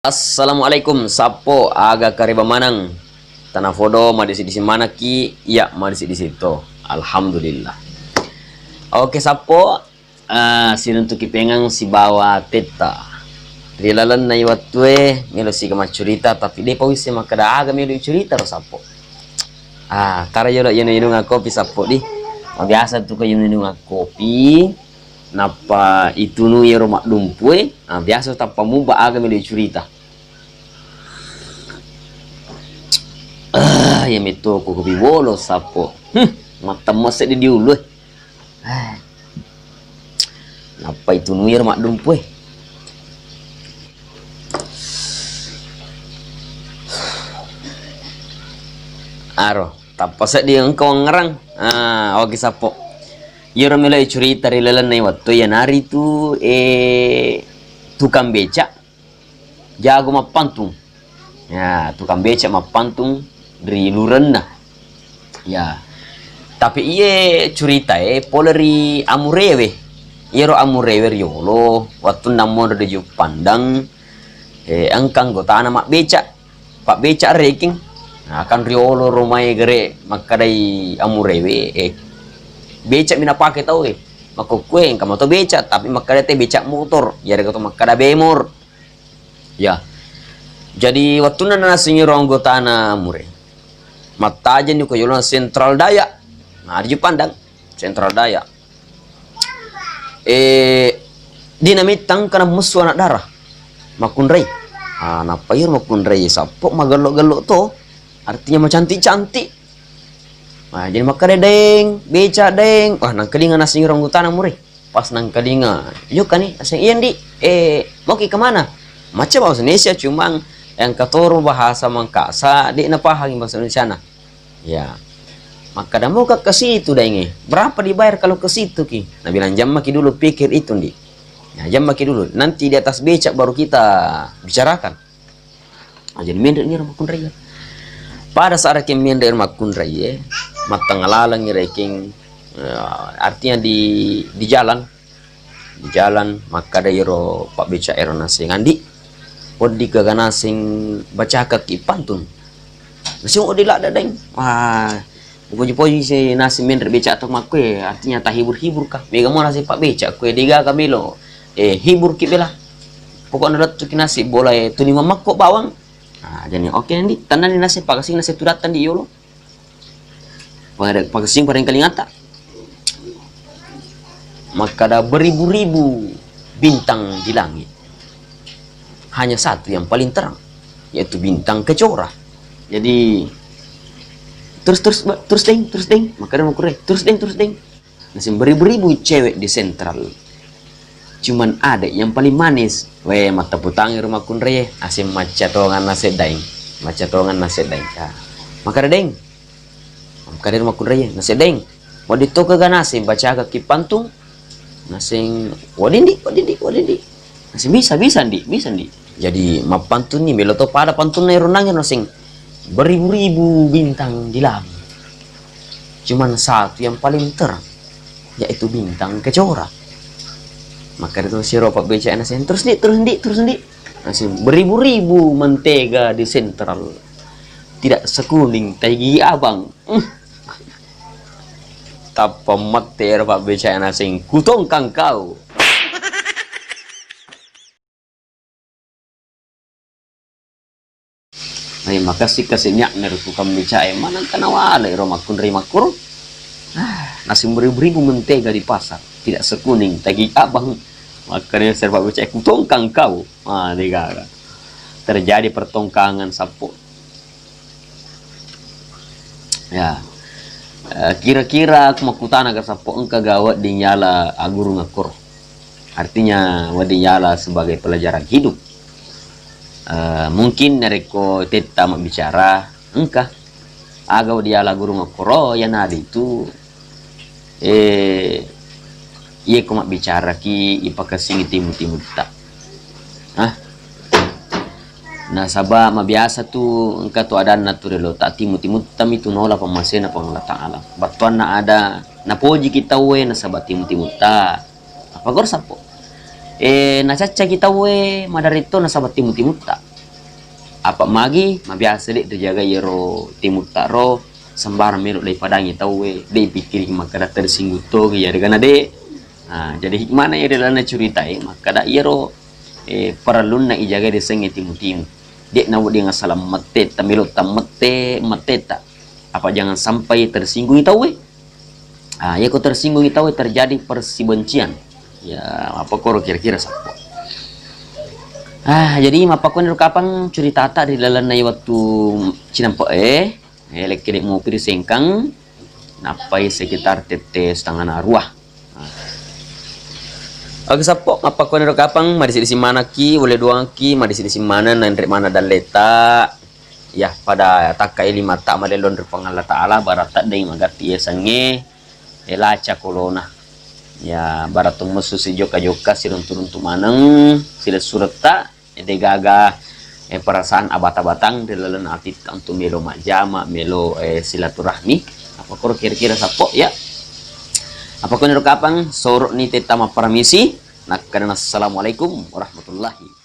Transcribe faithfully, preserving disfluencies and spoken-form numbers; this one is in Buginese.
Assalamualaikum, sappo, aga kareba maneng? Tana fodo, madisi-disi manekki, iya, madisi-disi to. Alhamdulillah. Oke, sappo, ah, siruntuki pengeng sibawa tetta. Ri lalenna i wettue, melo siga maccurita, tapi depa wisse makkeda aga melo icurita ro, sappo. Ah, tara yolo yenu-yenunga kopi, sappo di. Mabiasa tu ko yenu-yenunga kopi, nappa itunu yero maddumpue, ah, biasa tappa mubba aga melo icurita. Ah, iya metto ko kopi bolo, sappo. Hmm, mattemmo seddi diulu, eh. Ah. Nappa itunu yero maddumpue. Aro, tappa seddi engka wangngerang. Ah, oke, sappo. Iyaro melo icurita ri lalenna i wettu, iyanaritu, eh, tukang beca jago mappantung. Ya, tukang beca mappantung ri lurenna. Ya. Tapi iye curitae pole ri amurewe. Iyaro amurewe riolo, wettunna monro di Juppandang, eh, engka anggotana mabbeca. Pabbeca rekeng. Nah, kan riolo ro mae gere makkedai amurewe, eh, beca mi napake tau, eh. Makkukkue engka mato beca, tapi makkeda te beca motor, iyarega to makkeda bemor. Ya. Jadi, wettunna nanaseng ro anggotana mure, mattajeng ni ko yolona Sentral Daya. Nah, di Juppandang, Sentral Daya. Eh, dina mittang kana messu anak dara. Makkunrai. Ah, nappa iyaro makkunrai, sappo magello-gello to. Artinya macantik-cantik. Nah, jadi makkeda, "Deng, beca, Deng." Wah, nangkalinga naseng ro anggotana mure. Pas nangkalinga, "Yukani?" Naseng, "Iya, Ndi." "Eh, mauki kemana?" Macca bahasa Indonesia, cuma yang katoro bahasa Mangkasa, de napahangi bahasa Indonesiana. Ya. Makkeda, "Mauka ke situ, Daeng, eh. Berapa dibayar kalau ke situ ki?" Nabilang, "Jammaki dulu pikir itu, Ndi. Ya, jammaki dulu. Nanti di atas becak baru kita bicarakan." Ah, jadi menre ni ro makkunrai. Pada saat rekeng menre ro makkunrai, mattengnga laleng rekeng, eh, artinya di, di jalan, di jalan, makkeda iro pabbeca ero naseng, "Andi, wedding gaga naseng bacakakki pantun?" Naseng, "Wedding ladde, Daeng." Wah, Upoji-poji si naseng menre beca to makkue, artinya tahibur-hibur ka. Mega mo naseng pabbeca kue, degaga melo, eh, hibur ki bela. Pokokna lettu ki naseng bola, eh, tuli mamakko bawang. Ah, jadi oke, Ndi, tennani naseng pakasing naseng tudatta, Ndi, yolo. Pada pakasing pada kalingata. Makkeda, "Beribu-ribu bintang di langit, hanya satu yang paling terang, yaitu bintang kejora." Jadi, "Terus, terus, Ba-, terus, Deng, terus, Deng." Makkeda makkunrai, "Terus, Deng, terus, Deng." Naseng, "Beribu-ribu cewek di Sentral, cuman ada yang paling manis." Weh, matteppu tangi ro makkunrai, aseng macca tongang naseng, Daeng. Macca tongang naseng, Daeng. Ah, makkeda, Deng. Makkeda ro makkunrai, naseng, Deng. Wedding to kega naseng bacakakki pantun? Naseng, "Wedding, Ndi, wedding, Ndi, wedding, Ndi." Naseng, "Bisa, bisa, Ndi, bisa, Ndi." Jadi, mappantun ni, melo to pada pantunna ero nangeng, naseng, "Beribu-ribu bintang di langit, cuman satu yang paling terang, yaitu bintang kejora." Makkeda to siro pabbeca naseng, "Terus, Ndi, terus, Ndi, terus, Ndi." Naseng, "Beribu-ribu mentega di Sentral, tidak sekuning tai gigi abang." Hmm. Tappa mette ero pabbeca naseng, "Kutongkang kau." Nah, makessing-kessing nya'na ro tukang beca e, manengka nawale ro makkunrai makkuro. Ah, naseng, "Beribu-ribu mentega di pasar, tidak sekuning tai gigi abang." Makkeda siro pabbeca e, "Kutongkang kau." Ah, degaga. Terjadi pertongkangan, sappo. Ya. Eh, kira-kira aku makkutana ga, sappo, engka ga wedding yala agurung akkoro? Artinya wedding yala sebagai pelajaran hidup. Eh, mungkin narekko tetta mabbicara, engka. Aga wedding yala agurung akkoro, iyanaritu, eh, iyeko mabbicaraki ipakessingi timu-timutta. Hah? Nasaba mabiasa tu engka tu adanna tu riolo, tattimu-timutta mi tu naola pammasena Puang Allah Ta'ala. Battuanna ada, napojiki tauwe nasaba timu-timutta. Apa gor sappo? Eh, nacaccaki tauwe madaritto nasaba timu-timutta. Apa magi mabiasa de' rijaga iyaro timutta ro, sembarang melo dei padangi tauwe, de' pikkiri makkada tersinggung togi, iyarega na de'. Nah, jadi hikmana iyaro lalenna curitae makkada iyaro, eh, parellunna ijaga riasengnge timu-timu. De' nawedding assalang mette ta, melo ta mette, mette ta. Apa jangan sampai tersinggungi tauwe. Ah, iyako tersinggungi tauwe terjadi persibencian. Ya, apa koro kira-kira sappo. Ah, jadi mappakkoni ro kapang curitata ri lalenna wettu cinampe' e, eh, lekkede' mopi ri Sengkang, nappai sekitar tette setengana arua. Ah. Oke sappo, mappakkoni ro kapang, madisi-disi manakki, wale duangki, madisi-disi maneng, nanre mana dalleta. Ya, pada takkai limatta malellong ri Puang Allah Ta'ala, baratta deng magatti yasengnge, eh, laca kolona. Ya, baratta messu sijokka-jokka, siruntu-runtu maneng, silessuretta, eh, degaga, eh, perasaan abata-batang ri laleng atitta untuk melo majjama, melo, eh, silaturahmi. Apa koro kira-kira sappo, ya? Apa koni ro kapang, soro'ni tetta mapparamisi, nakkadana assalamualaikum warahmatullahi